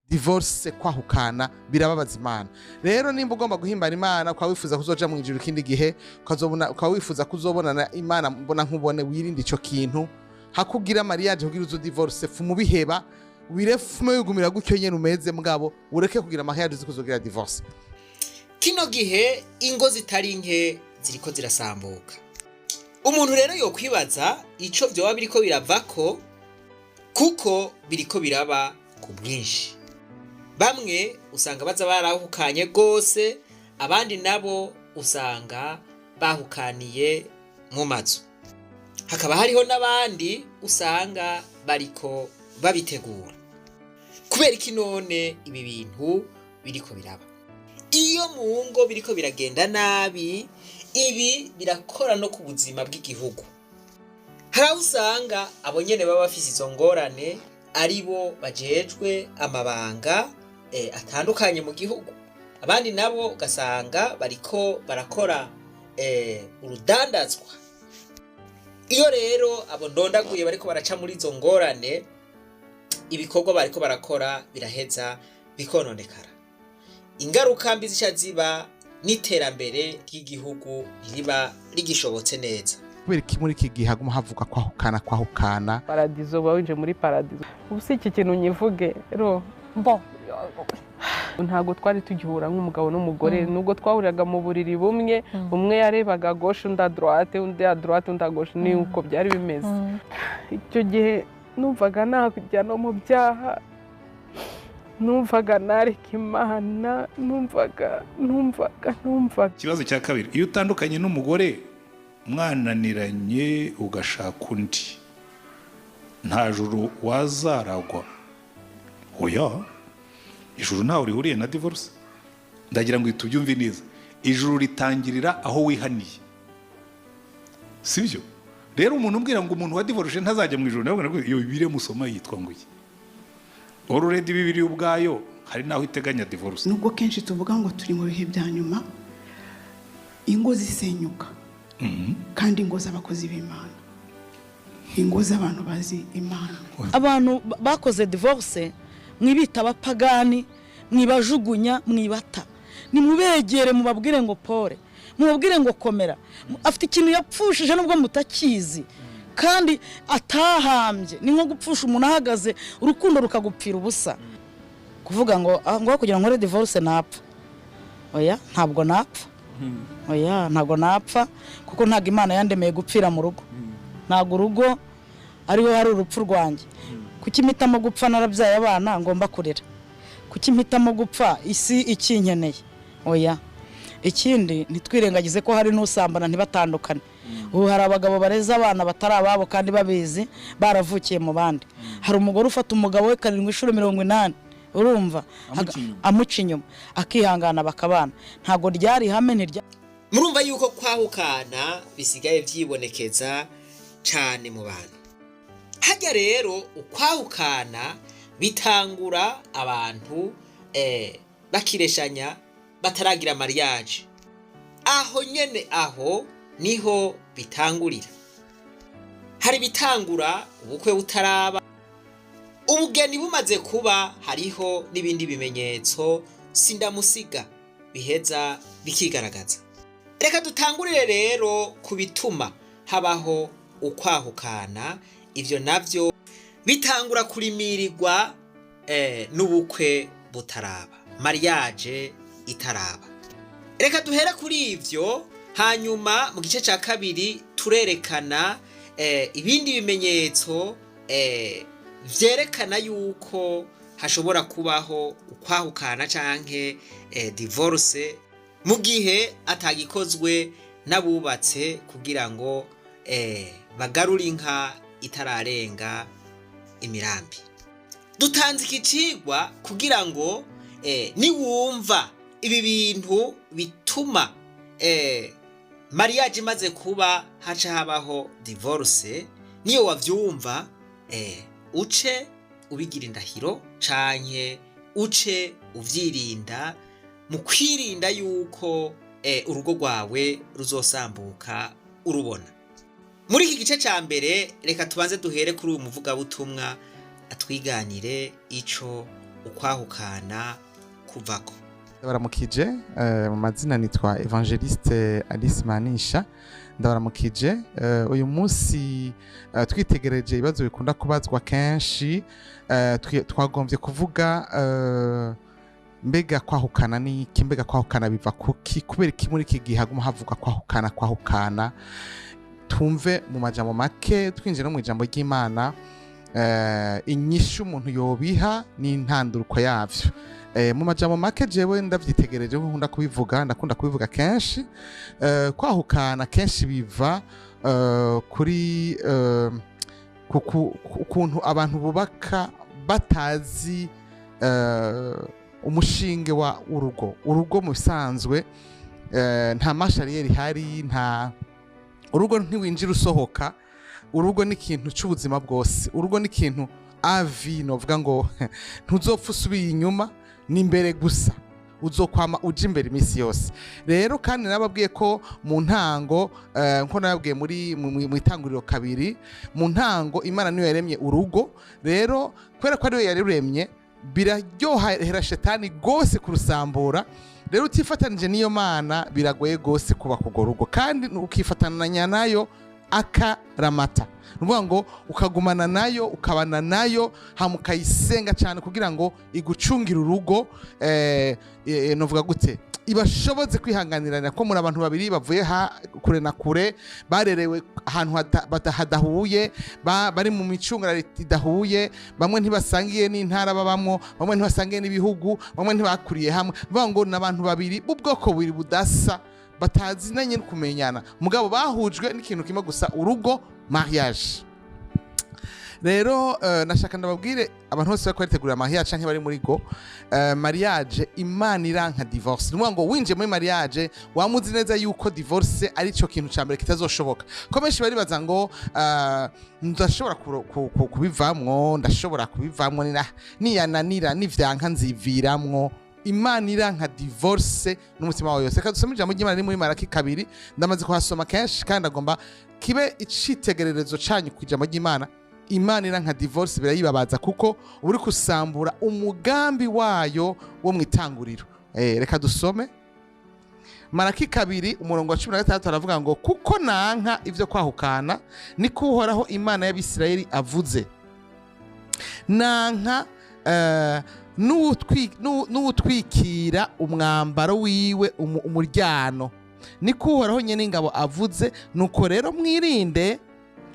Divorce, kwahukana, birababaza Imana. Rero nimba ugomba guhimbara Imana, ukaba wifuza kuzoja mu ijuru ikindi gihe, ukazobona, ukaba wifuza kuzobonana Imana mbona nkubone, wirinde ico kintu. Hakugira mariage kugira uzo divorce, fuma ubiheba, wirefume wigumira gutyo nyene umeze, mugabo ureke kugira mariage uzi kuzogira divorce. Kino gihe ingo zitari nke ziriko zirasambuka. Umuntu rero yokwibaza ico vyoba biriko biravako, kuko biriko biraba ku bwinshi. Bamwe usanga baza barahukanye rwose, abandi nabo usanga bahukaniye mu mazu, hakaba hariho n'abandi usanga bariko babitegura. Kubera iki none ibi bintu biriko biraba? Iyo mu ngo biriko biragenda nabi, ibi birakora no ku buzima bw'igihugu. Hari aho usanga abo nyene baba bafise izo ngorane ari bo bajejwe amabanga atandukanye mu gihugu, abandi nabo ugasanga bariko barakora urudandazwa. Iyo rero abo ndondaguye bariko baraca muri izo ngorane, ibikorwa bariko barakora biraheza bikononekara. Ingaruka mbi zica ziba n'iterambere ry'igihugu ntiriba rigishobotse neza. Kubera iki muri iki gihe haguma havuga kwahukana, kwahukana? Paradizo, uba winjiye muri paradizo. Ubu si iki kintu nyivuge ro bo, ntabwo twari tugihura nk'umugabo n'umugore, nubwo twahuriraga mu buriri bumwe. Umwe yarebaga gauche, undi à droite, undi à droite, undi à gauche. Ni uko byari bimeze. Icyo gihe numvaga najya no mu byaha, numvaga nareka Imana, numvaga numvaga numvaga. Ikibazo cya kabiri: iyo utandukanye n'umugore mwananiranye, ugashaka undi, nta juru wazaragwa? Oya, ijuru ntawe rihuriye na divorce. Ndagira ngo tubyumve neza: ijuru ritangirira aho wihaniye, sibyo? Rero umuntu umbwira ngo umuntu wa divorce ntazajya mu ijuru, nawe iyo Bibiliya musoma yitwa ngo iki? Already Bibiliya ubwayo hari n'aho iteganya divorce. Nubwo kenshi tuvuga ngo turi mu bihe bya nyuma, ingo zisenyuka, kandi ingo z'abakozi b'Imana, ingo z'abantu bazi Imana. Abantu bakoze divorce, mwibita abapagani, mwibajugunya, mwibata. Nimubegere, mubabwire ngo pole, mubabwire ngo komera. Afite ikintu yapfushije nubwo mutakizi kandi atahambye. Ni nko gupfusha umuntu ahagaze, urukundo rukagupfira ubusa. Kuvuga ngo "Ah, ngo kugira ngo nkore divorce napfa", oya, ntabwo napfa. Oya, ntabwo napfa, kuko ntabwo Imana yandemeye gupfira mu rugo. Ntabwo urugo ariho hari urupfu rwanjye. Kuki mpitamo gupfa narabyaye abana ngomba kurera? Kuki mpitamo gupfa isi ikinkeneye? Oya. Ikindi, ntitwirengagize ko hari n'usambana ntibatandukane. Ubu hari abagabo bareza abana batari ababo kandi babizi, baravukiye mu bandi. Hari umugore ufata umugabo we karindwi inshuro 80, urumva, amuca inyuma, akihangana bakabana. Ntabwo ryari ihame, ntirya. Murumva yuko kwahukana bisigaye byibonekeza cyane mu bantu. Hajya rero ukwahukana bitangura abantu bakireshanya, bataragira mariage. Aho nyene, aho niho bitangurira. Hari ibitangura ubukwe butaraba, ubugeni bumaze kuba. Hariho n'ibindi bimenyetso sindamusiga biheza bikigaragaza. Reka dutangurire rero ku bituma habaho ukwahukana. Ibyo navyo bitangura kurimirirwa n'ubukwe butaraba, mariage itaraba. Reka duhere kuri ivyo, hanyuma mu gice cya kabiri turerekana ibindi bimenyetso vyerekana yuko hashobora kubaho ukwahukana canke divorce mu gihe atagikozwe n'abubatse kugira ngo bagarure inka itararenga imirambi. Dutanze iki cigwa kugira ngo niwumva ibi bintu bituma mariage imaze kuba haca habaho divorce, niyo wavyumva, uce ubigira indahiro canke uce uvyirinda mu kwirinda yuko urugo rwawe ruzosambuka urubona. Muri iki gice ca mbere, reka tubanze duhere kuri uyu muvugabutumwa atwiganire ico Ukwahukana kuvako. Ndabaramukije. Mu mazina nitwa Evangeliste Alice Manisha. Ndabaramukije. Uyu munsi twitegereje ibibazo bikunda kubazwa kenshi, twagombye kuvuga mbega kwahukana ni iki? Mbega kwahukana biva kuki? Kubera iki muri iki gihe haguma havugwa kwahukana, kwahukana? Twumve mu majambo make, twinjira no mu ijambo ry'Imana, inyishu umuntu yobiha n'intanduruko yavyo. Mu majambo make, jewe ndavyitegereje, nkuko nkunda kubivuga, ndakunda kubivuga kenshi, kwahukana kenshi biva kuri ukuntu abantu bubaka batazi umushinge wa urugo. Urugo mu bisanzwe nta marche arrière ihari, nta urugo ntiwinjira usohoka. Urugo ni ikintu cy'ubuzima bwose, urugo ni ikintu avi novuga ngo ntuzopfa usubiye inyuma, ni imbere gusa, uzokwama uja imbere iminsi yose. Rero kandi nababwiye ko mu ntango, nko nababwiye muri mu itanguriro 2, mu ntango Imana niyo yaremye urugo. Rero kubera ko ariyo yaruremye, biraryohera shetani gose kurusambura. Rero utifatanije n'iyo Mana, biragoye gose kubaka urwo rugo, kandi ukifatanya nayo akaramata, ni ukuvuga ngo ukagumana nayo, ukabana nayo, hama ukayisenga cyane kugira ngo igucungire urugo. Novuga gute, ibashoboze kwihanganirana, ko muri abantu babiri bavuye ha kure na kure, barerewe ahantu hadahuye, bari mu micungararo idahuye, bamwe ntibasangiye n'intara babamwo, bamwe ntibasangiye n'ibihugu, bamwe ntibakuriye hamwe. Bivuga ngo ni abantu babiri b'ubwoko bubiri budasa, batazinanye no kumenyana, mugabo bahujwe n'ikintu kimwe gusa, urugo, mariage. Rero nashaka ndababwire abantu bose bariko baritegurira mariage canke bari muri go mariage, Imana iranka divorce. Ni ukuvuga ngo winjiye muri mariage wamuzi neza yuko divorce ari cyo kintu ca mbere kitazoshoboka. Ko benshi baribaza ngo ndashobora kubivamwo, ndashobora kubivamwo, niyananira, nivyanka nziviramwo. Imana iranka divorce n'umutima wawe yose. Reka dusome ijambo ry'Imana riri muri Maraki 2. Ndamaze kuhasoma kenshi kandi agomba kibe icitegererezo canyu ku ijambo ry'Imana. Imana iranka divorce, birayibabaza, kuko uba uri kusambura umugambi wayo wo mu itanguriro. Reka dusome Maraki 2 umurongo wa 16. Aravuga ngo: "Kuko nanka ibyo kwahukana, niko Uhoraho Imana y'Abisirayeli avuze, nanka n'uwutwikira umwambaro wiwe umuryano, niko Uhoraho nyene ingabo avuze. Nuko rero mwirinde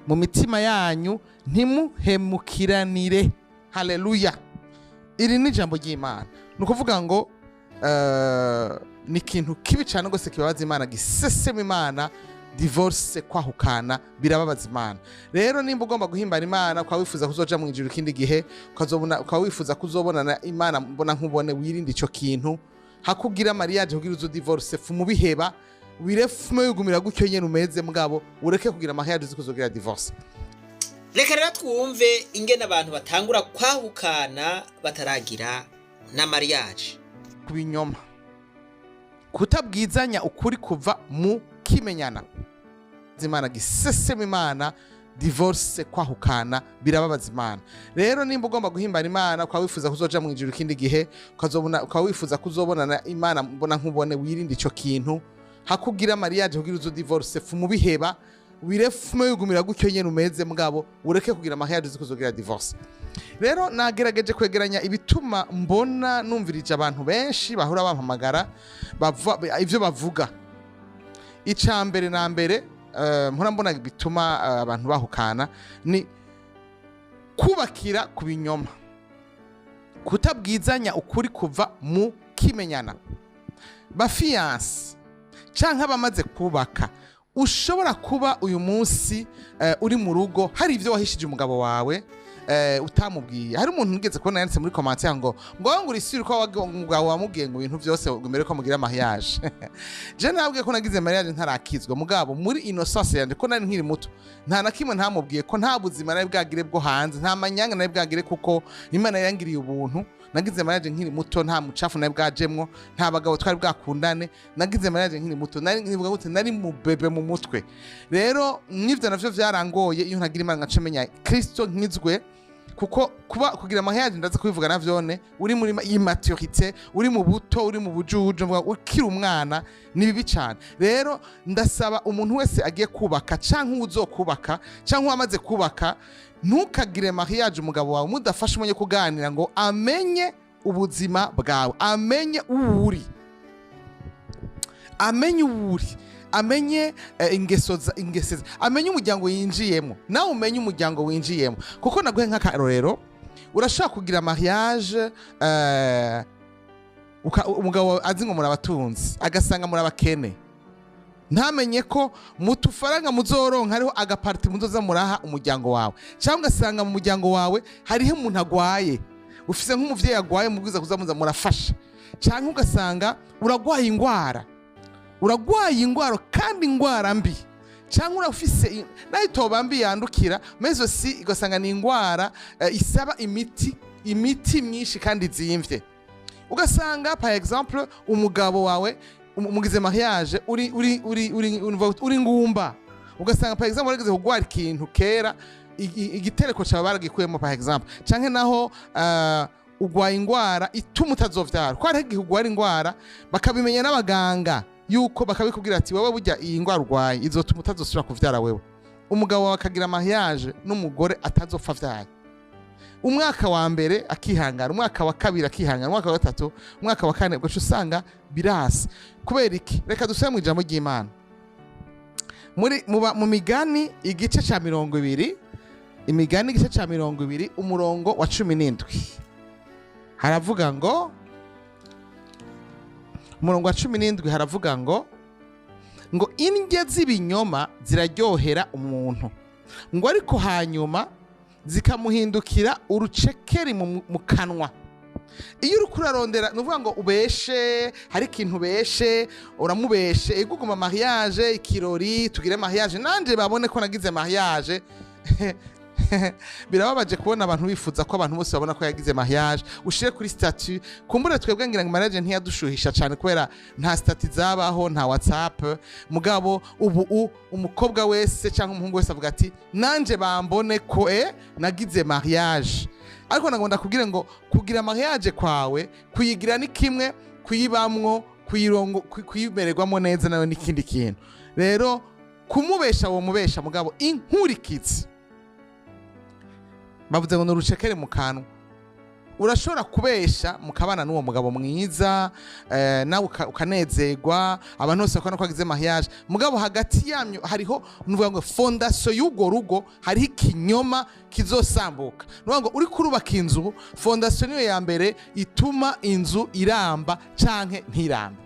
mu mitima yanyu, ntimuhemukiranire." Haleluya! Iri ni ijambo ry'Imana. Ni ukuvuga ngo ni ikintu kibi cyane rwose kibabaza Imana, gisesema Imana, divorce, kwahukana birababaza Imana. Rero nimba ugomba guhimbara Imana, ukaba wifuza kuzoja mu ijuru ikindi gihe, ukaba wifuza kuzobonana Imana mbona nkubone, wirinde ico kintu. Hakugira mariage kugira uzo divorce, fumubiheba, wirefume, wigumira gutyo nyene umeze, mugabo ureke kugira mariage uzi kuzogira divorce. Reka rero twumve ingene abantu batangura kwahukana bataragira na mariage. Ku binyoma, kutabwizanya ukuri kuva mu kimenyana. Imana gisesema Imana, divorce, kwahukana birababaza Imana. Rero nimba ugomba guhimbara Imana, ukaba wifuza kuzoja mu ijuru ikindi gihe, ukaba wifuza kuzobonana Imana mbona nkubone, wirinde ico kintu. Hakugira mariage kugira uzo divorce, fumubiheba, wirefume, wigumira gutyo nyene umeze, mugabo ureke kugira mariage uzi kuzogira divorce. Rero nagerageje kwegeranya ibituma mbona, numvirije abantu benshi bahora bampamagara, ivyo bavuga. Ica mbere na mbere mpora mbona bituma abantu bahukana ni kubakira ku binyoma, kutabwizanya ukuri kuva mu kimenyana. Ba fiancés canke abamaze kubaka, ushobora kuba uyu munsi uri mu rugo hari ivyo wahishije umugabo wawe, utamubwiye. Hari umuntu nigeze kubona yanditse muri commentaire ngo uri sûr ko umugabo wamubwiye ngo ibintu byose ngo mbere ko mugira mariage? Je nabwiye ko nagize mariage ntarakizwa, mugabo muri innocence yanje, ko nari nkiri muto, nta na kimwe ntamubwiye, ko nta buzima nari bwagire bwo hanze, nta manyanga nari bwagire, kuko Imana yangiriye ubuntu. Nagize mariage nkiri muto, nta mucafu nari bwajemwo, nta bagabo twari bwakundane. Nagize mariage nkiri muto, nari nkivuga gute, nari mu bébé mu mutwe. Rero n'ivyo navyo vyarangoye. Iyo ntagira Imana nkaca menya Kristo, nkizwe. Kuko kuba kugira mariage, ndaza kubivuga navyone, uri muri immaturité, uri mu buto, uri mu bujuju, mvuga ukiri umwana, ni bibi cyane. Rero ndasaba umuntu wese agiye kubaka canke uzokubaka canke uwamaze kubaka, ntukagire mariage umugabo wawe mudafashe umwanya wo kuganira ngo amenye ubuzima bwawe, amenye uwo uri, amenye uwo uri, amenye ingeso amenye umuryango yinjiyemo, nawe umenye umuryango winjiyemo. Kuko naguhe nk'akarorero, urashobora kugira mariage umugabo wawe azi ngo muri abatunzi, agasanga muri abakene, ntamenye ko mu tufaranga muzoronka hariho agaparti muzoza muraha umuryango wawe, cyangwa ugasanga mu muryango wawe hariho umuntu agwaye, ufise nk'umuvyeyi agwaye, mubwiza kuza muza murafasha, cyangwa ugasanga uragwaye ingwara, uragwaye ingwara kandi ingwara mbi, cyangwa urafise nayo itoba mbi yandukira, mais aussi ugasanga ni ingwara isaba imiti myinshi kandi izimvye. Ugasanga par exemple umugabo wawe mugize mariage uri ngumba, ugasanga par exemple warigeze kugwara ikintu kera, igitereko cyawe baragikuyemo par exemple, canke naho ugwaye ingwara ituma utazovyara, ko hariho igihe ugwara ingwara bakabimenya n'abaganga yuko bakabikubwira ati: "Wowe burya iyi ngwara urwaye izotuma utazosubira kuvyara." Wewe umugabo wawe akagira mariage n'umugore atazopfa avyaye, umwaka wa mbere akihangana, umwaka wa kabiri akihangana, umwaka wa gatatu, umwaka wa kane, ugaca usanga birasa. Kubera iki? Reka dusubire mu ijambo ry'Imana mu Migani igice ca 20, Imigani igice ca 20, umurongo wa 17, haravuga ngo, umurongo wa 17 haravuga ngo: "Indya z'ibinyoma ziraryohera umuntu," ngo, "ariko hanyuma zikamuhindukira urucekeri mu kanwa." Iyo uriko urarondera, ni ukuvuga ngo ubeshe, hari ikintu ubeshe, uramubeshe, iguguma mariage, ikirori, tugire mariage nanje babone ko nagize mariage. Birababaje kubona abantu bifuza ko abantu bose babona ko yagize mariage, ushire kuri statut. Kumbura twebwe ngira ngo mariage ntiyadushuhisha cyane kubera nta statut zabaho, nta WhatsApp. Mugabo ubu umukobwa wese cyangwa umuhungu wese avuga ati: "Nanje bambone ko nagize mariage." Ariko nagomba ndakubwire ngo kugira mariage kwawe, kuyigira ni kimwe, kuyibamwo, kuyirongo, kuyimererwamo neza nawe n'ikindi kintu. Rero kumubesha, uwo mubesha, mugabo inkurikizi bavuze ngo ni urucekere mu kanwa. Urashobora kubesha mukabana n'uwo mugabo mwiza, nawe ukanezerwa, abantu bose bakabona ko wagize mariage, mugabo hagati yanyu hariho, nuvuga ngo fondation y'urwo rugo hariho ikinyoma kizosambuka. Nuvuga ngo uri kurubaka inzu, fondation niyo ya mbere ituma inzu iramba canke ntirambe.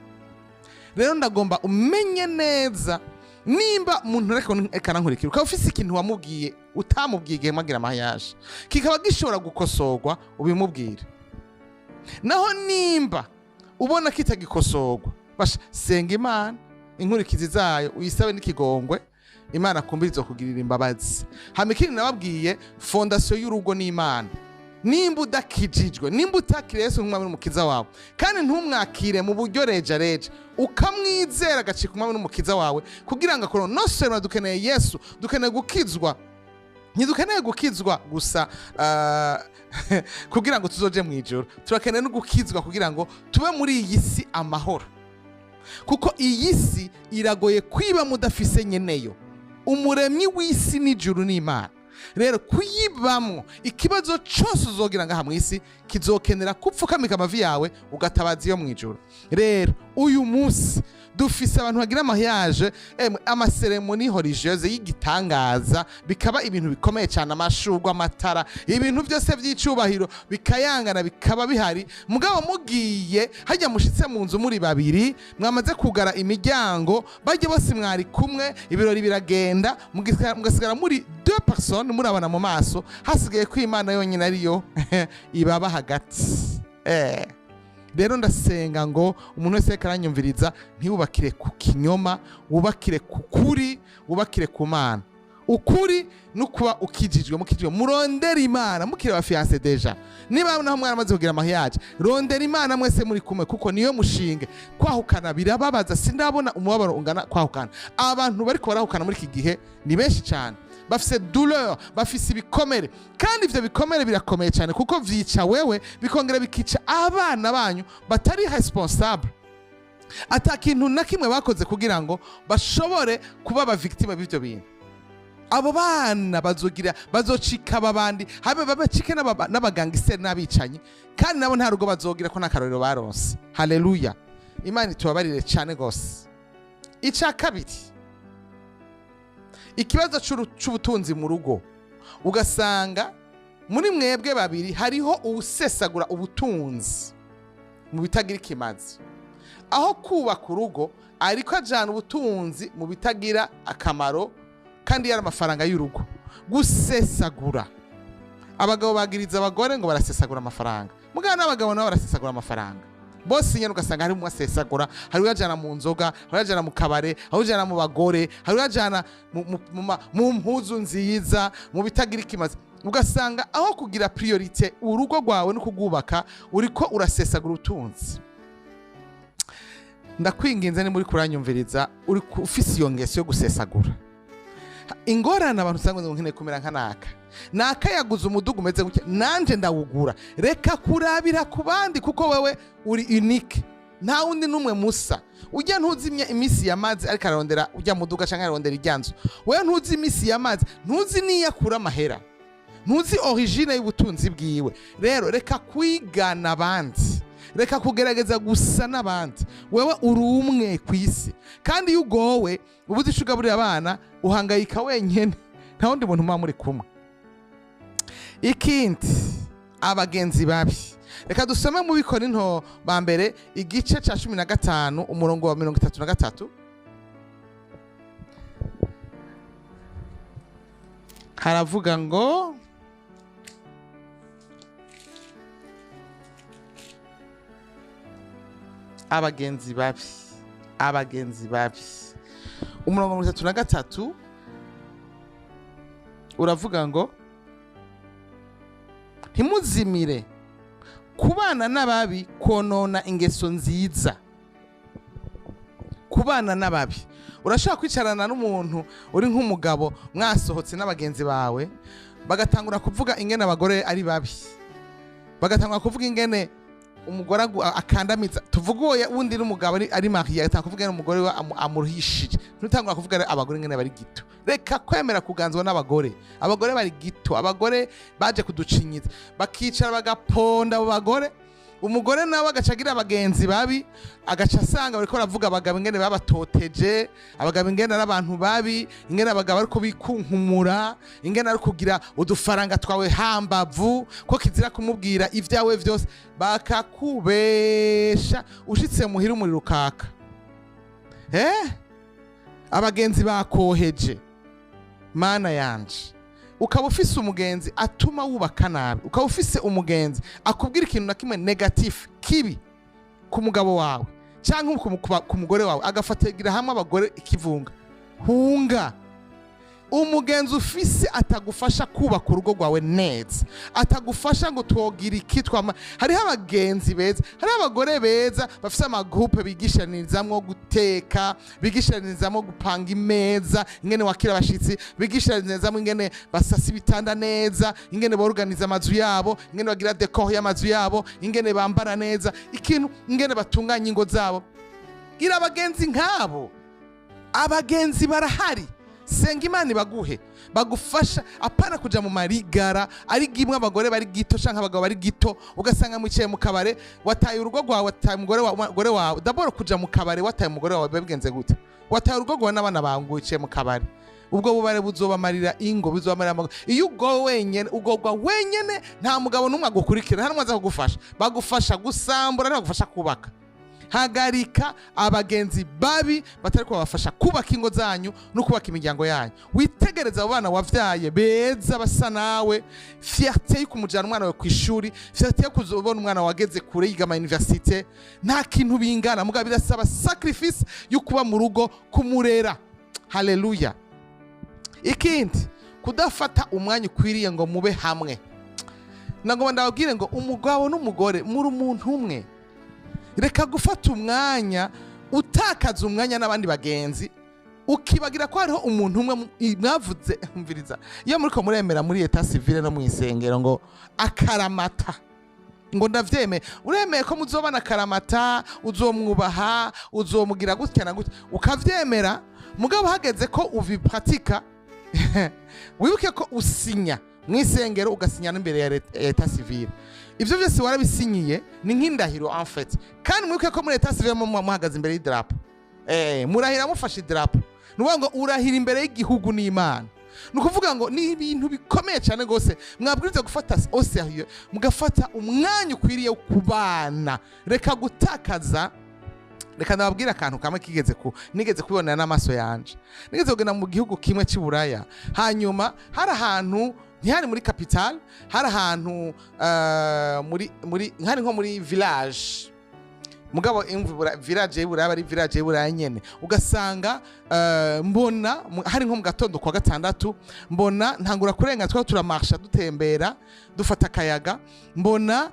Rero ndagomba umenye neza, nimba umuntu reka nankurikira, ukaba ufise ikintu wamubwiye utamubwiye igihe mwagira mariage, kikaba gishobora gukosorwa, ubimubwire. Naho nimba ubona kitagikosorwa, basha senga Imana, inkurikizi zayo uyisabe n'ikigongwe, Imana kumbira izokugirira imbabazi. Hama ikindi nababwiye, fondation y'urugo ni Imana. Nimba udakijijwe, nimba utakiriye Yesu nk'umwami n'umukiza wawe, kandi ntumwakire mu buryo reja reja, ukamwizera agacika umwami n'umukiza wawe kugira ngo akore nosema. Dukeneye Yesu, dukeneye gukizwa. Ntidukeneye gukizwa gusa kugira ngo tuzoje mu ijuru, turakeneye no gukizwa kugira ngo tube muri iyi si amahoro, kuko iyi si iragoye kwiba mudafise nyeneyo. Umuremyi w'isi n'ijuru n'Imana. Rero kuyibamwo, ikibazo cyose uzogira ngaha mu isi kizokenera kupfukamika amavi yawe ugatabaza iyo mu ijuru. Rero uyu munsi dufise abantu bagira mariage, emwe, ama cérémonies religieuses y'igitangaza, bikaba ibintu bikomeye cyane, amashurwe, amatara, ibintu byose by'icubahiro bikayangana, bikaba bihari. Mugabo mugiye hajya, mushitse mu nzu muri babiri, mwamaze kugara imiryango, bajya bose mwari kumwe, ibirori biragenda, mugasigara muri deux personnes, murabana mu maso, hasigaye ko Imana yonyine ariyo ibaba hagati. Rero ndasenga ngo umuntu wese ariko aranyumviriza, ntiwubakire ku kinyoma, wubakire ku kuri, wubakire ku Mana. Ukuri no kuba ukijijwe, mukijijwe, murondera Imana mukiri ba fiancés déjà. Niba naho mwaramaze kugira mariage, rondera Imana mwese muri kumwe, kuko niyo mushinge. Kwahukana birababaza, sindabona umubabaro ungana kwahukana. Abantu bariko barahukana muri iki gihe ni benshi cyane. Bafise douleur, bafise ibikomere, kandi ivyo bikomere birakomeye cyane, kuko vyica wewe, bikongera bikica abana banyu batari responsable, ata kintu na kimwe bakoze kugira ngo bashobore kuba aba victime b'ivyo bintu. Abo bana bazogira, bazocika ababandi, habe babacike n'abagangiseri n'abicanyi, kandi nabo nta rugo bazogira, ko n'akarorero baronse. Haleluya! Imana itubabarire cyane gose. Icya kabiri, ikibazo c'ubutunzi mu rugo. Ugasanga muri mwebwe babiri hariho uwusesagura ubutunzi mu bitagira ikimazi. Aho kubaka urugo, ariko ajana ubutunzi mu bitagira akamaro, kandi yari amafaranga y'urugo. Gusesagura, abagabo bagiriza abagore ngo barasesagura amafaranga, mugabo n'abagabo nabo barasesagura amafaranga bose nyine. Ugasanga hari umwe asesagura, hari uyajana mu nzoga, hari uyajana mu kabare, hari uyajana mu bagore, hari uyajana mu mpuzu nziza, mu bitagira ikimazi. Ugasanga aho kugira priorité urugo rwawe no kugubaka, uriko urasesagura ubutunzi. Ndakwinginze, ni muri kuranyumviriza, uri ufise iyo ngeso yo gusesagura, ingorane abantu usanga ngo nkeneye kumera nka naka, naka yaguze umuduga umeze gutya, nanje ndawugura. Reka kurabira ku bandi, kuko wewe uri unique, nta wundi n'umwe musa. Ujya ntuzi iminsi yamaze ariko ararondera ujya muduga cyangwa ararondera ijya nzu. Wewe ntuzi iminsi yamaze, ntuzi n'iyo akura amahera, ntuzi origine y'ubutunzi bwiwe. Rero reka kwigana abandi, reka kugerageza gusa n'abandi. Wewe uri umwe ku isi, kandi iyo ugowe, ubuze icyo ugaburira abana, uhangayika wenyine, nta wundi muntu muba muri kumwe. Ikindi, abagenzi babi. Reka dusome mu Bikorinto ba mbere, igice cya 15, umurongo wa 33. Haravuga ngo: "Abagenzi babi, abagenzi babi." Umurongo wa 33 uravuga ngo: "Ntimuzimire, kubana n'ababi konona ingeso nziza." Kubana n'ababi, urashobora kwicarana n'umuntu uri nk'umugabo, mwasohotse n'abagenzi bawe, bagatangura kuvuga ingene abagore ari babi, bagatangura kuvuga ingene umugore akandamiza. Tuvuge uwo wundi n'umugabo ari marié, agatangura kuvuga ingene umugore we amuruhishije. Ntutangura kuvuga rero abagore ingene bari gito. Reka kwemera kuganzwa n'abagore. Abagore bari gito, abagore baje kuducinyiza. Bakicara bagaponda abo bagore. Umugore nawe agaca agira abagenzi babi, agaca asanga bariko baravuga abagabo ingene babatoteje, abagabo ingene ari abantu babi, ingene abagabo ariko bikunkumura, ingene ari kugira udufaranga twawe hambavu, ko kizira kumubwira ibyawe vyose. Bakakubesha, ushitse muhira umuriro ukaka. Abagenzi bakoheje. Mana yanje, ukaba ufise umugenzi atuma wubaka nabi, ukaba ufise umugenzi akubwira ikintu na kimwe négatif, kibi ku mugabo wawe cyangwa ku mugore wawe, agafatagira hamwe abagore ikivunga, hunga. Umugenzi ufise atagufasha kubaka urugo rwawe neza, atagufasha ngo twogira iki, twama. Hariho abagenzi beza, hariho abagore beza bafise ama groupe bigishanizamwo guteka, bigishanizamwo gupanga imeza, ingene wakira abashitsi, bigishanizamwo ingene basasa ibitanda neza, ingene boruganiza amazu yabo, ingene bagira décor y'amazu yabo, ingene bambara neza ikintu, ingene batunganya ingo zabo. Gira abagenzi nk'abo. Abagenzi barahari. Senga Imana ibaguhe, bagufasha, apana kuja mu marigara ari gimwe, abagore bari gito canke abagabo bari gito. Ugasanga mwicaye mu kabare, wataye urugo rwawe, wataye umugore wawe. Umugore wawe d'abord, kuja mu kabare wataye umugore wawe biba bigenze gute? Wataye urugo rwawe n'abana bawe ngo wicaye mu kabare. Ubwo bubare buzobamarira ingo, buzobamarira amago. Iyo ugowe wenyene, ugogwa wenyene, nta mugabo n'umwe agukurikira, nta n'umwe aza kugufasha. Bagufasha gusambura, ntibagufasha kubaka. Hagarika abagenzi babi batari kubafasha kubaka ingo zanyu no kubaka imiryango yanyu. Witegereze abo bana wavyaye beza basa nawe. Fierté yo kumujana umwana wawe ku ishuri, fierté yo kuzobona umwana wageze kure yiga ama université, nta kintu bingana. Mugabo birasaba sacrifice yo kuba mu rugo kumurera. Haleluya! Ikindi, kudafata umwanya ukwiriye ngo mube hamwe. Nagomba ndababwire ngo umugabo n'umugore muri umuntu umwe. Reka gufata umwanya, utakaza umwanya n'abandi bagenzi. Ukibagira ko hariho umuntu umwe mwavuze. Mviriza, iyo muriko muremera muri état civil no mu isengero ngo akaramata, ngo ndavyemeye, uremeye ko muzobana akaramata, uzomwubaha, uzomugira gutya na gutya, ukavyemera. Mugabo hageze ko ubipratika, wibuke ko usinya mu isengero, ugasinya n'imbere ya l'état civil. Ivyo vyose warabisinyiye, ni nk'indahiro en fait. Kandi mwibuke ko muri l'état civil muhagaze imbere y'idarapo, murahira mufashe idarapo. Ni ukuvuga ngo urahira imbere y'igihugu n'Imana. Ni ukuvuga ngo ni ibintu bikomeye cyane rwose mwabwiriza gufata au sérieux, mugafata umwanya ukwiriye wo kubana. Reka gutakaza. Reka ndababwire akantu kamwe kigeze ku nigeze kubibonera n'amaso yanje. Nigeze kugenda mu gihugu kimwe cy'i Buraya, hanyuma hari ahantu, ntihari muri capitale, hari ahantu muri hari nko muri village. Mugabo imvura, village y'Iburaya ari village y'Iburaya nyene. Ugasanga mbona hari nko mu gatondo kwa gatandatu, mbona ntangura kurenga, twari turamarsha, dutembera, dufata akayaga, mbona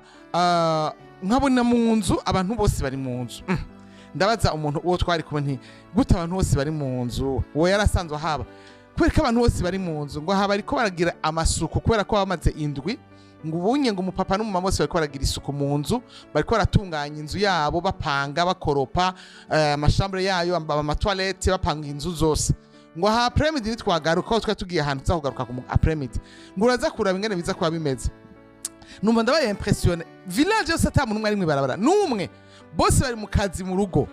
nkabona mu nzu abantu bose bari mu nzu. Ndabaza umuntu uwo twari kumwe nti: "Gute abantu bose bari mu nzu?" Uwo yari asanzwe ahaba. "Kubera ko abantu bose bari mu nzu?" Ngo aha bariko baragira amasuku, kubera ko bamaze indwi, ngo ubunye ngo umupapa n'umumama bose bariko baragira isuku mu nzu, bariko baratunganya inzu yabo, bapanga, bakoropa ama chambre yayo, ama toilette, bapanga inzu zose. Ngo aha après-midi nitwagaruka, aho twari tugiye ahantu tuza kugaruka ku après-midi, ngo uraza kuraba ingene biza kuba bimeze. Numva ndabaye impressionné. Village yose ata muntu umwe ari mw'ibarabara n'umwe, bose bari mu kazi mu rugo.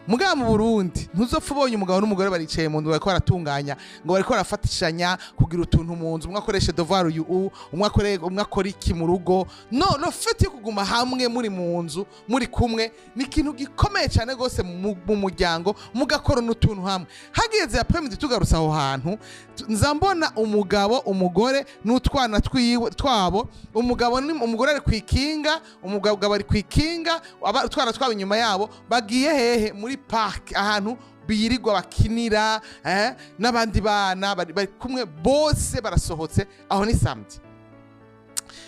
Mugabo mu Burundi ntuzopfa ubonye umugabo n'umugore baricaye mu nzu, bariko baratunganya, ngo bariko barafatishanya kugira utuntu mu nzu, umwe akoreshe devoir uyu umwe akore, umwe akora iki mu rugo. No le fait yo kuguma hamwe muri mu nzu muri kumwe ni ikintu gikomeye cyane rwose mu muryango, mugakora n'utuntu hamwe. Hageze après-midi tugarutse aho hantu, nza mbona umugabo, umugore n'utwana twiwe twabo. Umugabo ni umugore ari kwikinga, umugabo ari kwikinga, utwana twabo inyuma yabo. Bagiye hehe? Muri park, ahantu birirwa bakinira n'abandi bana. Bari kumwe bose, barasohotse. Aho ni samedi.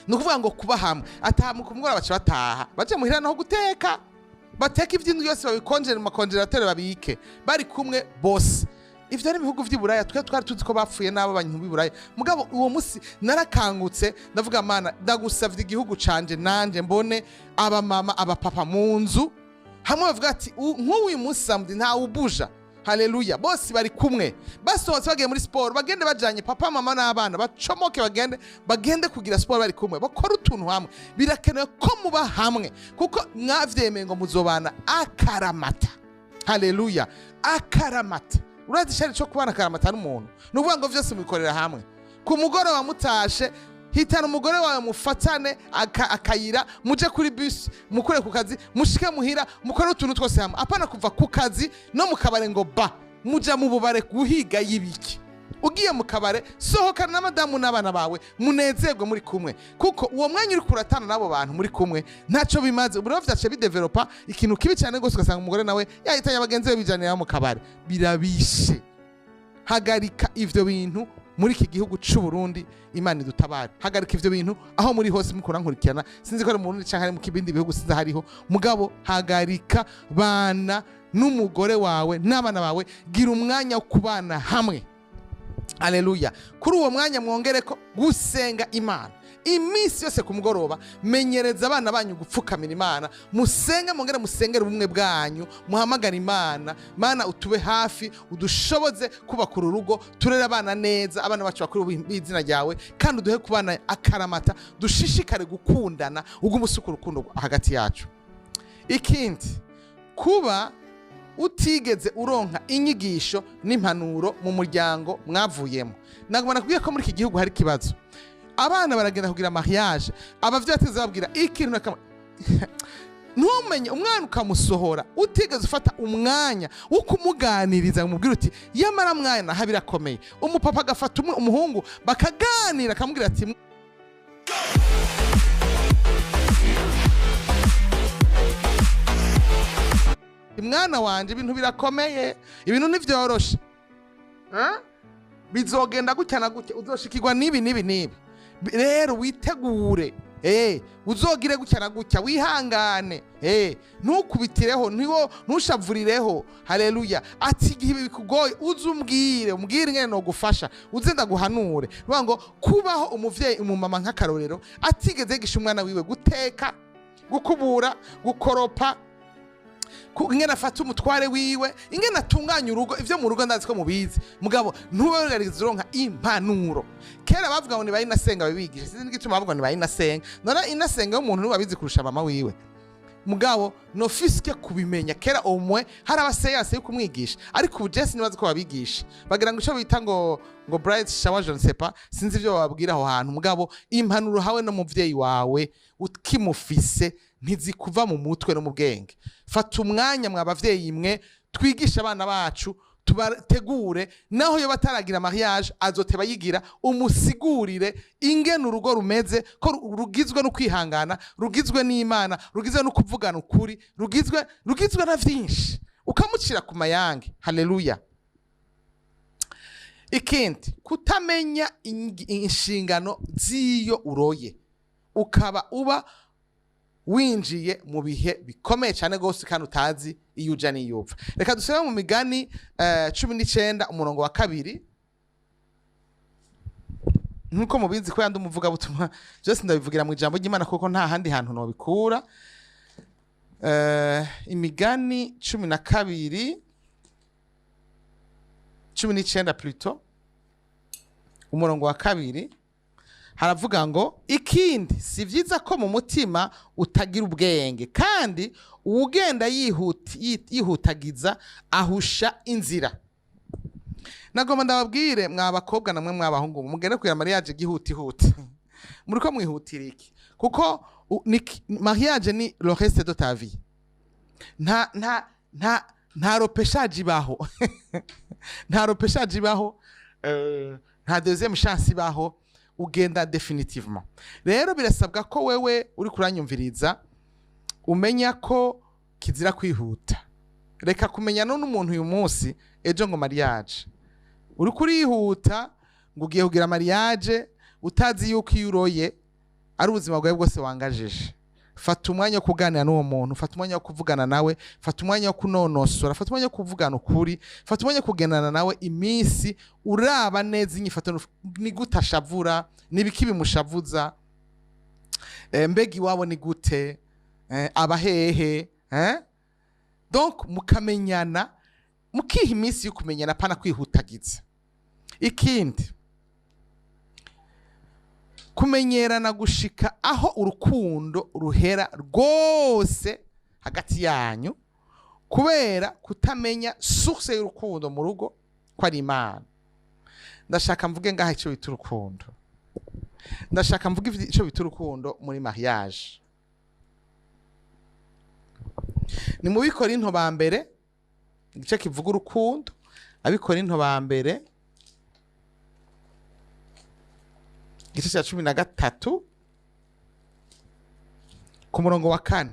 Ni ukuvuga ngo kuba hamwe, ataha mu kumugoroba, baca bataha, baje muhira naho guteka, bateka ivy'indwi yose, babikonjere mu ma congélateur, babike, bari kumwe bose. Ivyo ni ibihugu vy'i Buraya. Twe twari tuzi ko bapfuye n'abo bantu b'i Buraya. Mugabo uwo musi narakangutse, ndavuga: "Mana, ndagusavye igihugu canje nanje mbone abamama, abapapa mu nzu hamwe bavuga ati nk'uyu munsi samedi ntawe ubuja. Haleluya!" Bose bari kumwe, basohotse, bagiye muri siporo, bagende bajanye papa, mama n'abana, bacomoke, bagende kugira siporo bari kumwe, bakore utuntu hamwe. Birakenewe ko muba hamwe kuko mwavyemeye ngo muzobana akaramata. Haleluya! Akaramata, urazi icari co kubana akaramata n'umuntu? Ni ukuvuga ngo vyose mubikorera hamwe. Ku mugoroba mutashe, hitana umugore wawe, mufatane akayira, muje kuri bus, mukure ku kazi, mushike muhira, mukore utuntu twose hamwe. Apana kuva ku kazi no mu kabare ngo ba muja mu bubare guhiga y'ibiki. Ugiye mu kabare, sohokana na madamu n'abana bawe, munezerwe muri kumwe, kuko uwo mwanya uri kuratana n'abo bantu muri kumwe ntacyo bimaze. Ubu rero vyaciye bidevelopa ikintu kibi cyane rwose, ugasanga umugore nawe yahitanye bagenzi be, bijanira mu kabare. Birabishe. Hagarika ivyo bintu muri iki gihugu c'u Burundi. Imana idutabare. Hagarika ivyo bintu aho muri hose mukora nkurikirana. Sinzi ko ari mu Burundi canke ari mu kibindi bihugu, sinzi hariho. Mugabo hagarika, bana n'umugore wawe n'abana bawe, gira umwanya wo kubana hamwe. Aleluya! Kuri uwo mwanya mwongere ko gusenga Imana iminsi yose ku mugoroba. Menyereza abana banyu gupfukamira Imana, musenge, mwongere musengere ubumwe bwanyu, muhamagare Imana: "Mana, utube hafi, udushoboze kubaka uru rugo, turere abana neza, abana bacu bakuru b'izina ryawe, kandi uduhe kubana akaramata, dushishikare gukundana, ugume usuka urukundo hagati yacu." Ikindi, kuba utigeze uronka inyigisho n'impanuro mu muryango mwavuyemo. Nagomba nakubwiye ko muri iki gihugu hari ikibazo. Abana baragenda kugira mariage, abavyeyi batigeze babwira ikintu na kamwe. Ntumenye umwana ukamusohora utigeze ufata umwanya wo kumuganiriza ngo umubwire uti: "Yamara mwana, aha birakomeye." Umupapa agafata umuhungu, bakaganira, akamubwira ati: "Mwana wanje, ibintu birakomeye, ibintu ntivyoroshe. Eh? Bizogenda gutya na gutya, uzoshikirwa n'ibi n'ibi n'ibi. Rero witegure." Uzogire gutya na gutya, wihangane, ntukubitireho, ntushavurireho. Haleluya. Ati igihe ibi bikugoye uze umbwire, umbwire ingene nogufasha, uze ndaguhanure. Bivuga ngo kubaho umuvyeyi, umumama nk'akarorero, atigeze yigisha umwana wiwe guteka, gukubura, gukoropa, ingene afata umutware wiwe, ingene atunganya urugo. Ivyo mu rugo ndazi ko mubizi, mugabo ntube wigeze uronka impanuro. Kera bavuga ngo nibaye inasenga babigisha, sinzi n'igituma bavuga ngo nibaye inasenga. None inasenga y'umuntu niwe abizi kurusha mama wiwe? Mugabo nofisike kubimenya kera umwe hari aba séances yo kumwigisha, ariko ubu je sinibazi ko babigisha. Bagira ngo ico bita ngo bridal shower, je ne sais pas, sinzi ivyo bababwira aho hantu. Mugabo impanuro hawe no muvyeyi wawe ukimufise ntizikuva mu mutwe no mu bwenge. Fata umwanya, mwa bavyeyi mwe, twigishe abana bacu, tubategure. Naho yo bataragira mariage, azoteba yigira, umusigurire ingene urugo rumeze, ko rugizwe no kwihangana, rugizwe n'Imana, rugizwe no kuvugana ukuri, rugizwe na vyinshi, ukamucira ku mayange. Haleluya. Ikindi, kutamenya inshingano z'iyo uroye, ukaba uba winjiye mu bihe bikomeye cyane rwose kandi utazi iyo uja n'iyo upfa. Reka dusome mu Migani 19 umurongo wa 2. Nk'uko mubizi ko yandi umuvugabutumwa, byose ndabivugira mu ijambo ry'Imana kuko nta handi hantu nobikura. Imigani 12, 19 plutôt, umurongo wa 2, haravuga ngo: "Ikindi, si byiza ko mu mutima utagira ubwenge, kandi uwugenda yihutagiza ahusha inzira." Nagomba ndababwire, mwa bakobwa namwe mw'abahungu, mugende kugira mariage gihutihuti, muriko mwihutira iki? Kuko mariage ni le reste de ta vie. Nta repêchage ibaho, nta repêchage ibaho, nta deuxième chance ibaho, ugenda définitivement. Rero birasabwa ko wewe uri kuranyumviriza umenya ko kizira kwihuta. Reka kumenya none umuntu uyu munsi, ejo ngo mariage. Uri kurihuta ngo ugiye kugira mariage, utazi yuko iyo uroye ari ubuzima bwawe bwose wangajije. Fata umwanya wo kuganira n'uwo muntu, fata umwanya wo kuvugana nawe, fata umwanya wo kunonosora, fata umwanya wo kuvugana ukuri, fata umwanya wo kugendana nawe iminsi, uraba neza inyifato, ni gute ashavura, ni ibiki bimushavuza, mbega iwabo ni gute, aba hehe, eh? Donc mukamenyana, mukiha iminsi yo kumenyana, pana kwihutagiza. Ikindi, kumenyerana gushika aho urukundo ruhera rwose hagati yanyu, kubera kutamenya source y'urukundo mu rugo ko ari Imana. Ndashaka mvuge ngaha icyo bita urukundo, ndashaka mvuge icyo bita urukundo muri mariage. Ni mu Bikorinto ba mbere, igice kivuga urukundo, Abikorinto ba mbere igice cya 13 ku murongo wa 4.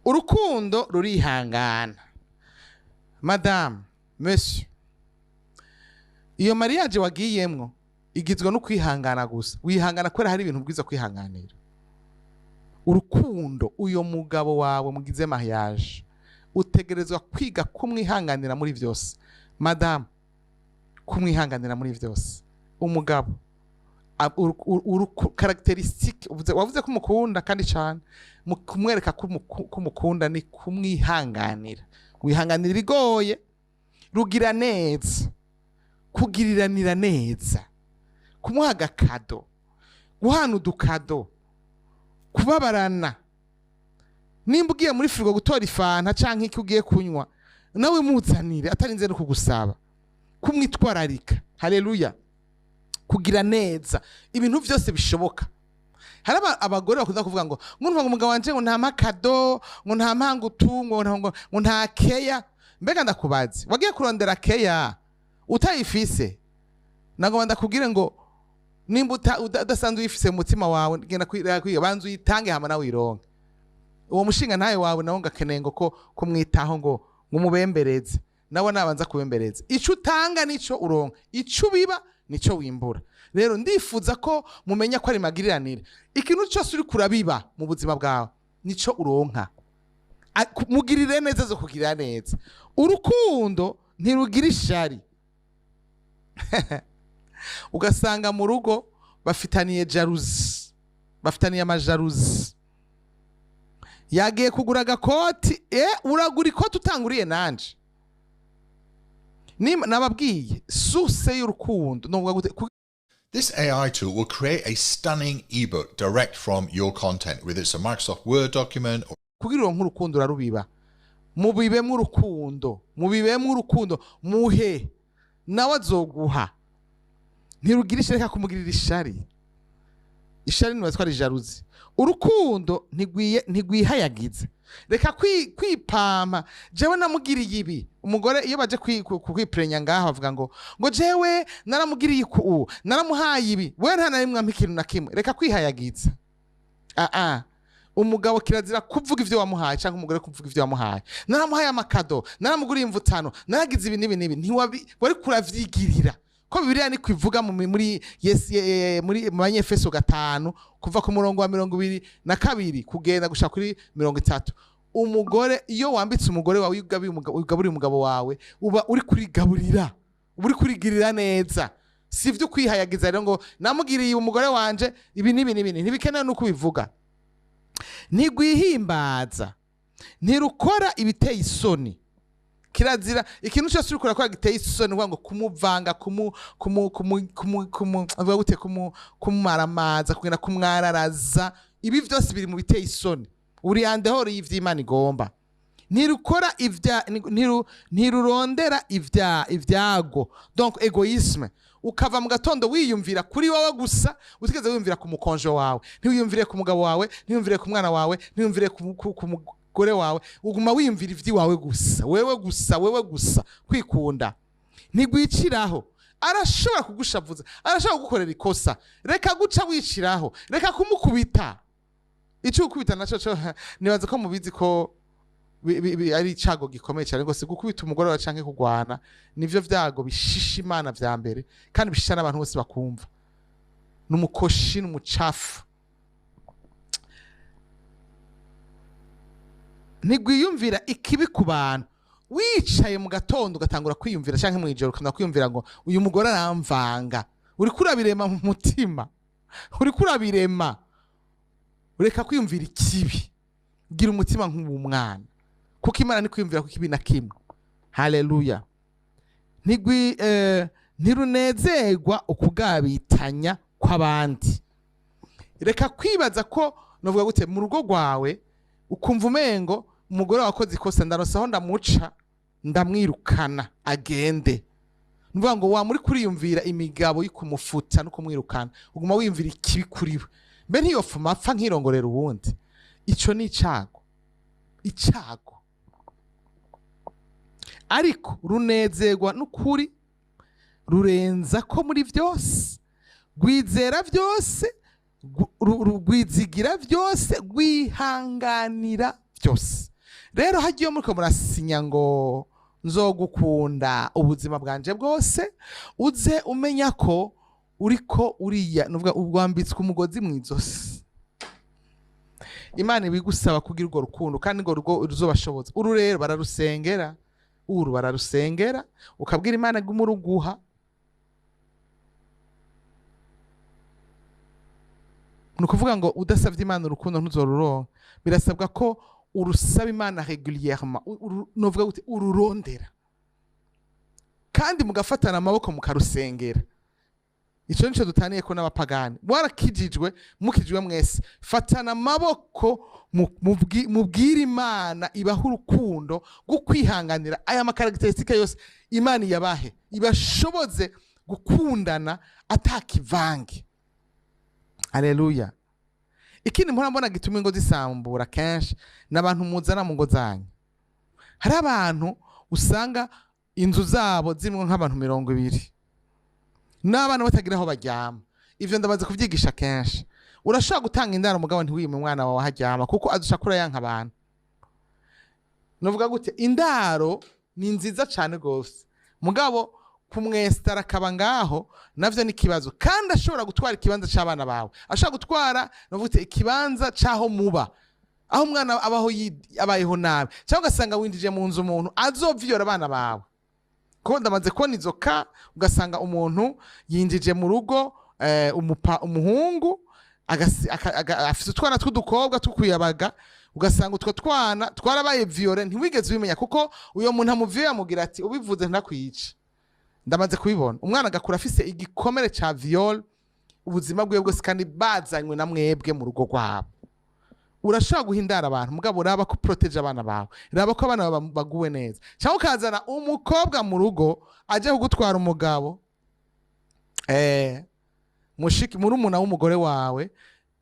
Urukundo rurihangana. Madame, monsieur, iyo mariage wagiyemwo igizwe no kwihangana gusa. Wihangana kubera hari ibintu bwiza kwihanganira. Urukundo, uyo mugabo wawe mugize mariage, utegerezwa kwiga kumwihanganira muri byose. Madame, kumwihanganira muri byose. Umugabo caractéristique, wavuze ko umukunda kandi cyane, mu kumwereka ko umukunda ni kumwihanganira. Wihanganira ibigoye. Rugira neza, kugiriranira neza, kumuha agakado, guhana udukado, kubabarana. Nimba ugiye muri frigo gutora ifanta canke iki ugiye kunywa, nawe muzanire atarinze no kugusaba. Kumwitwararika. Haleluya. Kugira neza ibintu byose bishoboka. Hari abagore bakunda kuvuga ngo ngumva ngo umugabo wanje ngo nta kado, ngo nta mpangutu, ngo nta keya. Mbega ndakubaze, wagiye kurondera keya utayifise? Nagomba ndakubwire ngo nimba udasanzwe uyifise mu mutima wawe, genda kwiga, banza uyitange, hama nawe uyironke. Uwo mushinga ntawe wawe nawe ngakeneye ngo ko kumwitaho, ngo umubembereze, nawe nabanza kubembereza. Ico utanga nico uronka, ico ubiba Nico wimbura. Rero ndifuza ko mumenya ko ari magiriranire. Ikintu cyose uri kurabiba mu buzima bwawe, nico uronka. Mugirire neza zo kugirira neza. Urukundo ntirugira ishari. Ugasanga mu rugo bafitaniye jalousie, bafitaniye ama jalousie. Yagiye kugura agakoti, uragura ikoti utanguriye nanje. Nababwiye source y'urukundo, novuga gute? This AI tool will create a stunning ebook direct from your content, whether it's a Microsoft Word document or Kugira uronke urukundo, urarubiba. Mubibemwo urukundo, mubibemwo urukundo, muhe nawe azoguha. Ntirugira ishari. Reka kumugirira ishari. Ishari nibaza ko ari jalousie. Urukundo ntigwihayagiza. Reka kwipampa: "Jewe namugiriye ibi." Umugore iyo baje kwiprenya ngaho, bavuga ngo "Jewe naramugiriye iku, naramuhaye ibi, we nta na rimwe ampa ikintu na kimwe." Reka kwihayagiza. Ah, umugabo kirazira kuvuga ivyo wamuhaye, cyangwa umugore kuvuga ivyo wamuhaye. "Naramuhaye ama cadeaux, naramuguriye imvutano, naragize ibi n'ibi n'ibi." Ntiwabi wari kuravyigirira, ko Bibiliya niko ivuga muri yes, muri mu Banyefeso 5, kuva ku murongo wa 22 kugenda gushika kuri 30. Umugore, iyo wambitse umugore wawe, iyo ugaburiye umugabo wawe, uba uri kurigaburira, uba uri kurigirira neza. Si ibyo kwihayagiza rero ngo "Namugiriye umugore wanje ibi n'ibi n'ibi." Ntibikenewe nuko ubivuga. Ntigwihimbaza, ntirukora ibiteye isoni. Kirazira ikintu cyose uriko urakora giteye isoni, uvuga ngo kumuvanga, kumu kumu kumu kumu kumu avuga gute, kumumaramaza, kugenda kumwararaza, ibi byose biri mu biteye isoni. Uri en dehors y'ivy'Imana igomba. Ntirukora ivya ntirurondera ivyago, donc égoïsme. Ukava mu gatondo wiyumvira kuri wowe gusa, utigeze wiyumvira ku mukonjo wawe, ntiwiyumvire ku mugabo wawe, ntiwiyumvire ku mwana wawe, ntiwiyumvire ku mugore wawe. Uguma wiyumvira ivy'iwawe gusa, wewe gusa, wewe gusa, kwikunda. Ntigwiciraho. Arashobora kugushavuza, arashobora kugukorera ikosa, reka guca wiciraho, reka kumukubita. Icyo gukubita naco co nibaza ko mubizi ko ari icago gikomeye cyane rwose. Gukubita umugore wawe canke kugwana nivyo vyago bishisha Imana vya mbere, kandi bishisha n'abantu bose bakumva. N'umukoshi n'umucafu. Ntigwiyumvira ikibi ku bantu. Wicaye mu gatondo ugatangura kwiyumvira, canke mw'ijoro ugatangura kwiyumvira ngo "Uyu mugore aramvanga", uriko urabirema mu mutima, uriko urabirema. Reka kwiyumvira ikibi, gira umutima nk'uw'umwana, kuko Imana ni kwiyumvira ku kibi na kimwe. Haleluya. Ntirunezerwa ukugabitanya kw'abandi. Reka kwibaza ko, novuga gute, mu rugo rwawe ukumva umengo umugore wakoze ikosa, "Ndaronse aho ndamuca, ndamwirukana agende." Nuvuga ngo wa muri kuriyumvira imigabo yo kumufuta no kumwirukana, uguma wiyumvira ikibi kuri we. Mbe ntiyofuma apfa nkirongorera uwundi? Ico ni icago, icago. Ariko runezerwa n'ukuri, rurenza ko muri byose, rwizera byose, rwizigira byose, rwihanganira byose. Rero hagiye muriko murasinya ngo "Nzogukunda ubuzima bwanje bwose", uze umenya ko uriko uriya, nuvuga wambitswe umugozi mu izosi. Imana ibigusaba kugira urwo rukundo, kandi ngo rugo ruzobashoboza. Uru rero bararusengera, uru bararusengera, ukabwira Imana ngo umuruguha. Ni ukuvuga ngo udasabye Imana urukundo ntuzoruronka. Birasabwa ko urusaba Imana régulièrement, novuga gute, ururondera, kandi mugafatana amaboko mukarusengera. Ico nico dutaniye ko n'abapagani. Warakijijwe, mukijijwe mwese, fatana amaboko, mubwire Imana ibahe urukundo rwo kwihanganira aya ma caractéristiques yose. Imana iyabahe, ibashoboze gukundana atakivange. Aleluya. Ikindi mpora mbona gituma ingo zisambura kenshi n'abantu muzana mu ngo zanyu. Hari abantu usanga inzu zabo zimwe nk'abantu 20, n'abana batagira aho baryama. Ivyo ndabaze kubyigisha kenshi. Urashobora gutanga indaro, mugabo ntiwime umwana wawe aho aryama, kuko azusha kura yanka abantu. Novuga gute, indaro ni nziza cyane rwose, mugabo Kumwesitara akaba ngaho navyo ni ikibazo, kandi ashobora gutwara ikibanza c'abana bawe, ashobora gutwara, navuga, ikibanza c'aho muba, aho umwana abaho abayeho nabi, cyangwa ugasanga winjije mu nzu umuntu azoviyora abana bawe, kuko ndamaze kubona izo ka, ugasanga umuntu yinjije mu rugo umuhungu afise utwana tw'udukobwa tw'ukuyabaga, ugasanga utwo twana twarabaye violé, ntiwigeze ubimenya, kuko uyo muntu amuviye amubwira ati: "Ubivuze ntakwica." Ndamaze kubibona, umwana agakura afise igikomere ca viol ubuzima bwiwe bwose, kandi bazanywe na mwebwe mu rugo rwabo. Urashobora guhindara abantu, mugabo raba ko protège abana bawe, raba ko abana bawe baguwe neza. Cyangwa ukazana umukobwa mu rugo aje kugutwara umugabo, mushiki, murumuna w'umugore wawe.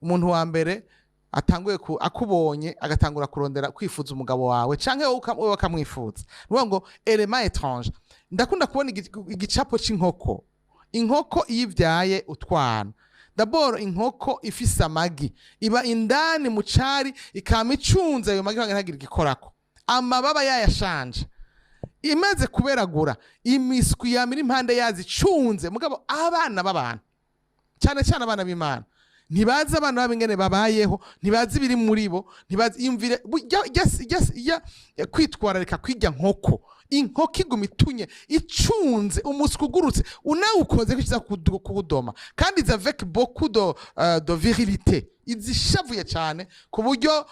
Umuntu wa mbere atanguye akubonye agatangura kurondera kwifuza umugabo wawe, canke wowe bakamwifuza. Ni ngo élément étrange. Ndakunda kubona igicapo c'inkoko. Inkoko iyo ivyaye utwana, d'abord inkoko ifise amagi iba indani mu cari, ikama icunze ayo magi kugira ngo ntagire igikorako, amababa yayashanje, imaze kuberagura imiswi yamira impande yazo icunze. Mugabo abana b'abantu, cyane cyane abana b'Imana, ntibazi abana babo ingene babayeho, ntibazi ibiri muri bo, ntibazi. Iyumvire kwitwararika kwirya nkoko. Inkoko iguma itunye icunze umuswi ugurutse, unawukoze ko ikiza kuwudoma, kandi iza avec beaucoup de virilité, izishavuye cyane ku buryo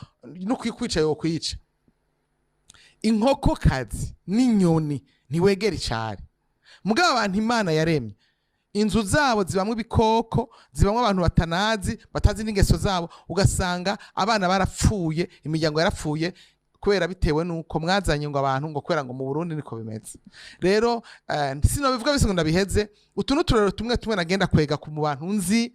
no kuyikwica yokwica. Inkokokazi n'inyoni ntiwegera icari. Mugabo abantu Imana yaremye, inzu zabo zibamwo ibikoko, zibamwo abantu batanazi, batazi n'ingeso zabo, ugasanga abana barapfuye, imiryango yarapfuye, kubera bitewe nuko mwazanye ngo abantu, ngo kubera ngo mu Burundi niko bimeze. Rero sinobivuga bise ngo ndabiheze. Utu n'uturero tumwe tumwe nagenda kwega ku mu bantu nzi,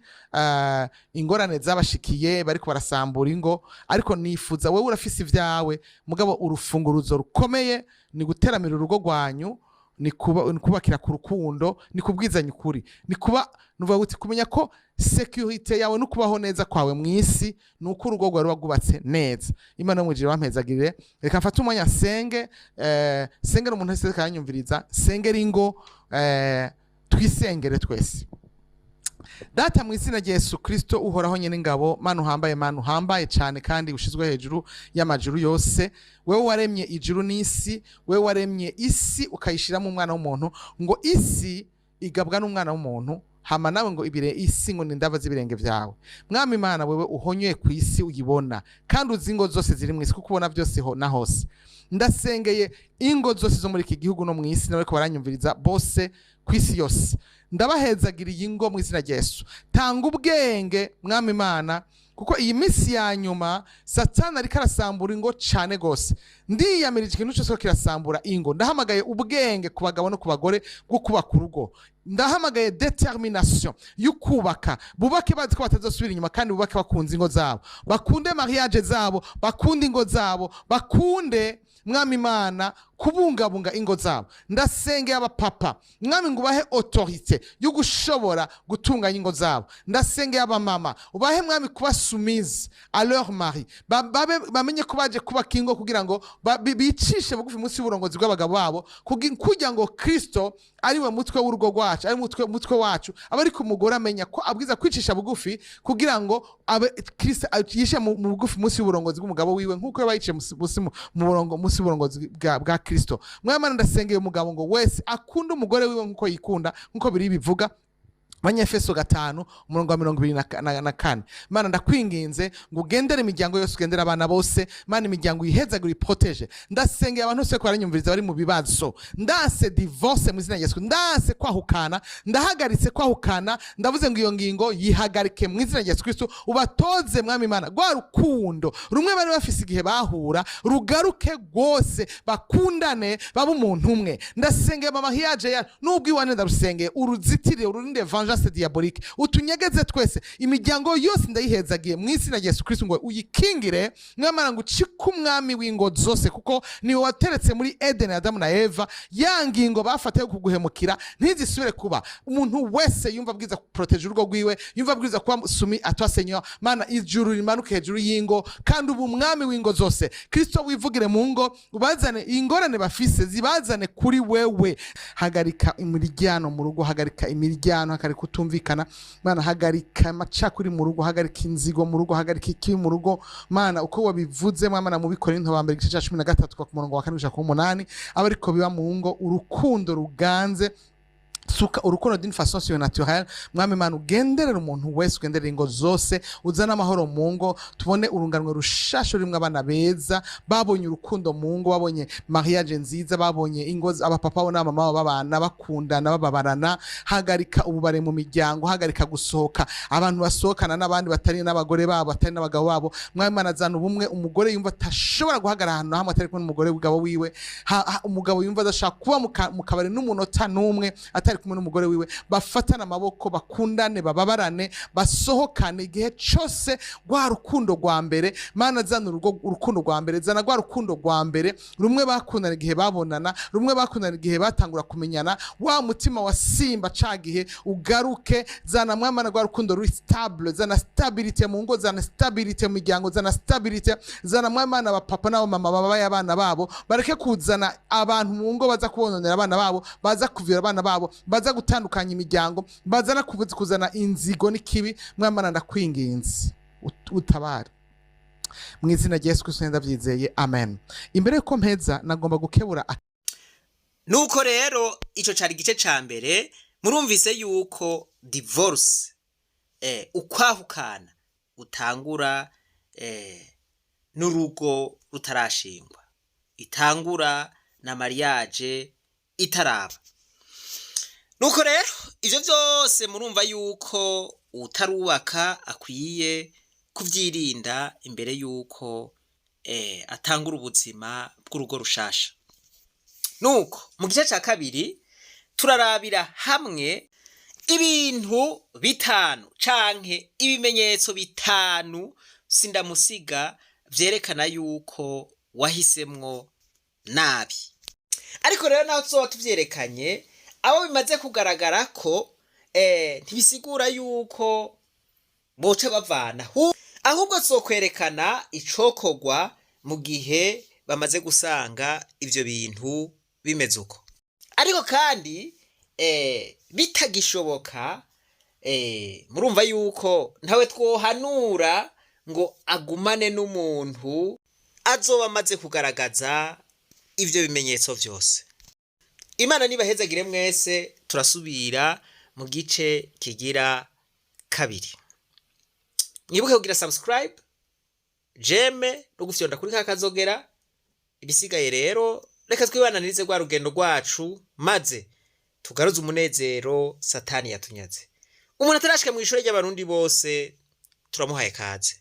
ingorane zabashikiye bariko barasambura ingo. Ariko nifuza, wewe urafise ivyawe, mugabo urufunguruzo rukomeye ni guteramira urugo rwanyu, ni kubakira ku rukundo, ni kubwizanya ukuri, ni kuba nuvuga guti kumenya ko sécurité yawe no kubaho neza kwawe mu isi ni uko urugo rwawe ruba rwubatse neza. Imana yo mwijuru bampezagirire. Reka mfate umwanya senge, sengere umuntu wese kanyumviriza, sengere ingo, twisengere twese. Data, mu izina rya Yesu Kristo, Uhoraho nyene ingabo, Mana uhambaye, Mana uhambaye cyane kandi ushizwe hejuru y'amajuru yose, wewe waremye ijuru n'isi, wewe waremye isi ukayishiramo umwana w'umuntu, ngo isi igabwa n'umwana w'umuntu, hama nawe ngo ibire isi ngo ni indava z'ibirenge vyawe. Mwami Imana, wewe uhonyoye ku isi uyibona, kandi uzi ingo zose ziri mu isi, kuko ubona byose ho na hose. Ndasengeye ingo zose zo muri iki gihugu no mu isi, n'abariko baranyumviriza bose ku isi yose. Ndabahezagiriye ingo mu izina rya Yesu. Tanga ubwenge, Mwami Imana, kuko iyi minsi ya nyuma Satani ariko arasambura ingo cyane gose. Ndiyamirije ikintu cyose ko kirasambura ingo. Ndahamagaye ubwenge ku bagabo no ku bagore bwo kubaka urugo. Ndahamagaye détermination yo kubaka, bubake bazi ko batazosubira inyuma, kandi bubake bakunze ingo zabo, bakunde mariage zabo, bakunde ingo zabo, bakunde, Mwami Imana, kubungabunga ingo zabo. Ndasengeye abapapa, Mwami, ngo ubahe autorité yo gushobora gutunganya ingo zabo. Ndasengeye abamama, ubahe, Mwami, kuba soumise à leur mari. Bamenye ko baje kubaka ingo kugira ngo bicishe bugufi munsi y'uburongozi bw'abagabo babo, kugira ngo Kristo ariwe mutwe w'urugo rwacu, ari mutwe wacu, aba ariko umugore amenya ko abwiza kwicisha bugufi kugira ngo abe Kristo yishe mu bugufi munsi y'uburongozi bw'umugabo wiwe, nk'uko yaba yicaye munsi mu burongo munsi y'uburongozi bwa Kristo. Mwamana, ndasengeye umugabo ngo wese akunde umugore wiwe nk'uko yikunda, nk'uko biri bivuga Banyefeso 5 umurongo wa 24. Mana, ndakwinginze ngo ugendere imiryango yose, ugendere abana bose. Mana, imiryango uyihezagure, uyiprotège. Ndasengeye abantu bose ko baranyumviriza bari mu bibazo. Ndanse divorce mu izina rya Yesu. Ndanse kwahukana, ndahagaritse kwahukana. Ndavuze ngo iyo ngingo yihagarike mu izina rya Yesu Kristo. Ubatoze, Mwami Imana, rwa rukundo rumwe bari bafise igihe bahura rugaruke rwose, bakundane, babe umuntu umwe. Ndasengeye mama hiyaje ya nubwo iwane, ndarusengeye uruzitire, ururinde vengeance. vengeance diabolique. Utunyegeze twese, imiryango yose ndayihezagiye mu izina rya Yesu Kristo, ngo uyikingire, mwamara ngo ucike umwami w'ingo zose, kuko niwe wateretse muri Eden Adamu na Eva. Ya ngingo bafataye kuguhemukira ntizisubire kuba. Umuntu wese yumva abwiza kuprotéger urugo rwiwe, yumva abwiza kuba soumis à toi, Seigneur, Mana, ijuru rimanuke hejuru y'ingo, kandi ubu umwami w'ingo zose, Kristo, wivugire mu ngo, ubazane ingorane bafise, zibazane kuri wewe. Hagarika imiryano mu rugo, hagarika imiryano, hagarika kutumvikana, Mana, hagarika amacakuri mu rugo, hagarika inzigo mu rugo, hagarika ikibi mu rugo, Mana, uko wabivuze, Mwana, mu Bikorinto ba mbere igice cya 13 kuva ku murongo wa 4 gushika ku 8, aba ariko biba mu ngo, urukundo ruganze. Suka urukundo d'une façon surnaturelle, Mwami Mana, ugenderera umuntu wese, ugenderera ingo zose, uzane amahoro mu ngo, tubone urunganwe rushasha rurimwo abana beza babonye urukundo mu ngo, babonye mariage nziza, babonye ingo abapapa bo n'abamama babo babana, bakundana, bababarana. Hagarika ububare mu miryango, hagarika gusohoka, abantu basohokana n'abandi batari n'abagore babo, batari n'abagabo babo. Mwami Mana, zana ubumwe. Umugore yumva atashobora guhagarara ahantu hamwe atari kumwe n'umugore w'umugabo wiwe, umugabo yumva adashaka kuba mu kabari n'umunota n'umwe atari kumwe n'umugore wiwe, bafatane amaboko, bakundane, bababarane, basohokane igihe cyose, rwa rukundo rwa mbere. Mana, zana urugo urukundo rwa mbere, zana rwa rukundo rwa mbere, rumwe bakundana igihe babonana, rumwe bakundana igihe batangura kumenyana, wa mutima wa simba ca gihe ugaruke. Zana, Mwamana, rwa rukundo ruri stable, zana stabilité mu ngo, zana stabilité mu miryango, zana stabilité, zana, Mwamana, abapapa n'abamama babaye abana babo, bareke kuzana abantu mu ngo baza kubononera abana babo, baza kuvira abana babo, baza gutandukanya imiryango, bazana kuzana inzigo n'ikibi. Mwamana, ndakwinginze, utabare mu izina rya Yesu Kristo, ndabyizeye, amen. Imbere yuko mpeza, nagomba gukebura Nuko rero ico cari igice ca mbere. Murumvise yuko divorce, ukwahukana utangura n'urugo rutarashingwa, itangura na mariage itaraba. Nuko rero ivyo vyose murumva yuko utarubaka akwiye kuvyirinda imbere yuko atangura ubuzima bw'urugo rushasha. Nuko mu gice ca kabiri turarabira hamwe ibintu bitanu canke ibimenyetso bitanu sindamusiga vyerekana yuko wahisemwo nabi. Ariko rero naho tuzoba tuvyerekanye, abo bimaze kugaragara ko ntibisigura yuko boca bavana, ahubwo tuzokwerekana icokorwa mu gihe bamaze gusanga ivyo bintu bimeze uko. Ariko kandi bitagishoboka, murumva yuko ntawe twohanura ngo agumane n'umuntu azoba amaze kugaragaza ivyo bimenyetso vyose. Imana nibahezagire mwese. Turasubira mu gice kigira kabiri. Mwibuke kugira subscribe, j'aime no gufyonda kuri ka kazogera. Ibisigaye rero, reka twibananirize rwa rugendo rwacu, maze tugaruze umunezero Satani yatunyaze. Umuntu atarashika mu ishuri ry'Abarundi bose, turamuhaye kaze.